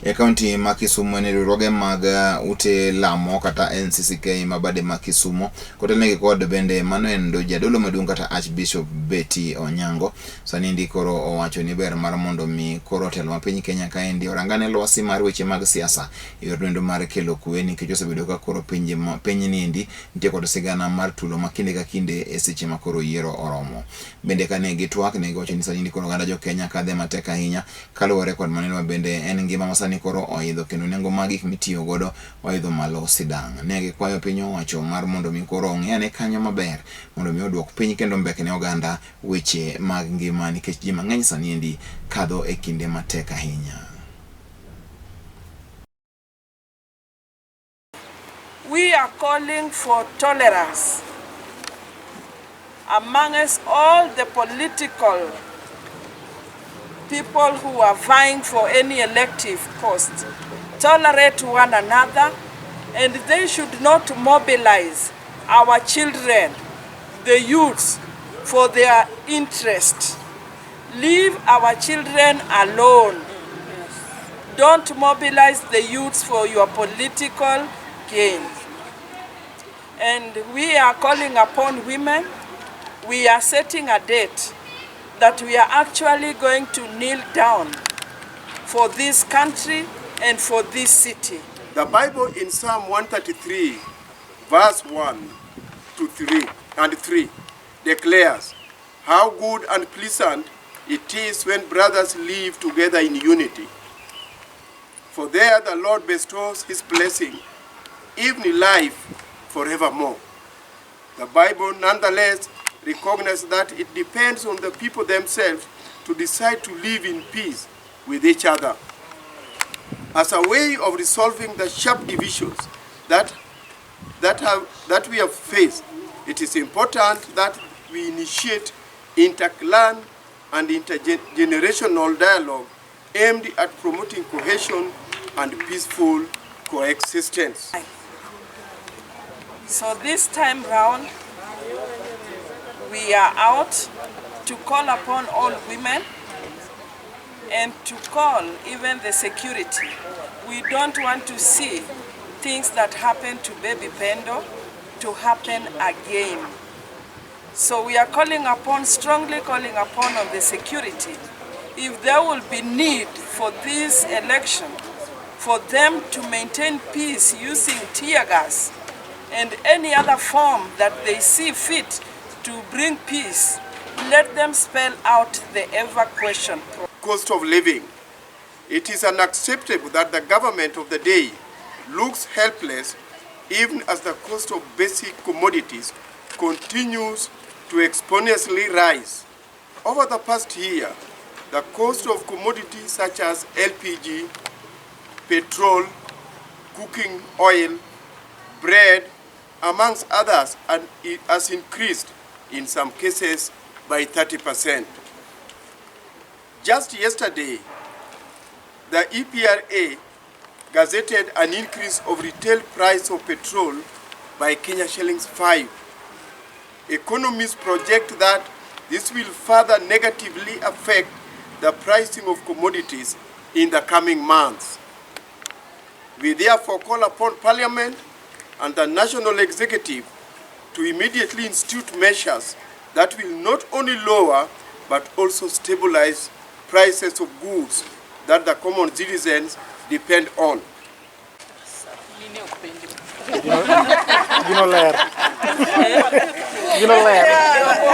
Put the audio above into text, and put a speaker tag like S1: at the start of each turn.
S1: E kaunti ma Kisumu en riwruoge mag ute lamo kata NCCK ma bade ma Kisumu kotelnegi kod bende mano endo jadolo maduong' kata Archbishop Betty Onyango sani endi koro owacho ni ber mar mondo mi koro telo ma piny Kenya kaendi orangane lwasi mar weche mag siasa e yor lendo mar kelo kwe nikech osebedo ka koro pinje piny ni endi nitie kod sigana mar tulo ma kinde ka kinde e seche ma koro yiero oromo. Bende kane gitwak ne giwacho ni sani endi koro oganda jo Kenya kadhe matek ahinya Kaluwore kod maneno ma bende en ngima ma sani koro oidho kendo nengo mag gik mitiyo godo oidho malo sidang'. Ne gikwayo piny owacho mar mondo mi koro ong'i ane kanyo maber mondo mi oduok piny kendo ombek ne oganda weche mag ngima nikech ji mang'eny sani endi kadho e kinde matek ahinya.
S2: We are calling for tolerance amongst all the political people who are vying for any elective post. Tolerate one another, and they should not mobilize our children, the youths, for their interest. Leave our children alone. Don't mobilize the youths for your political gain. And we are calling upon women. We are setting a date that we are actually going to kneel down for this country and for this city.
S3: The Bible in Psalm 133, verse 1 to 3 and 3 declares how good and pleasant it is when brothers live together in unity. For there the Lord bestows his blessing, even life forevermore. The Bible nonetheless recognizes that it depends on the people themselves to decide to live in peace with each other. As a way of resolving the sharp divisions that we have faced, it is important that we initiate interclan and intergenerational dialogue aimed at promoting cohesion and peaceful coexistence.
S2: So this time round, we are out to call upon all women and to call even the security. We don't want to see things that happened to Baby Pendo to happen again. So we are calling upon, strongly calling upon on the security. If there will be need for this election, for them to maintain peace using tear gas and any other form that they see fit to bring peace, let them spell out the evacuation.
S3: Cost of living. It is unacceptable that the government of the day looks helpless even as the cost of basic commodities continues to exponentially rise. Over the past year, the cost of commodities such as LPG, petrol, cooking oil, bread, amongst others, and it has increased in some cases by 30%. Just yesterday, the EPRA gazetted an increase of retail price of petrol by Kenya shillings 5. Economists project that this will further negatively affect the pricing of commodities in the coming months. We therefore call upon Parliament and the National Executive to immediately institute measures that will not only lower but also stabilize prices of goods that the common citizens depend on.
S4: Gino ler. Gino ler.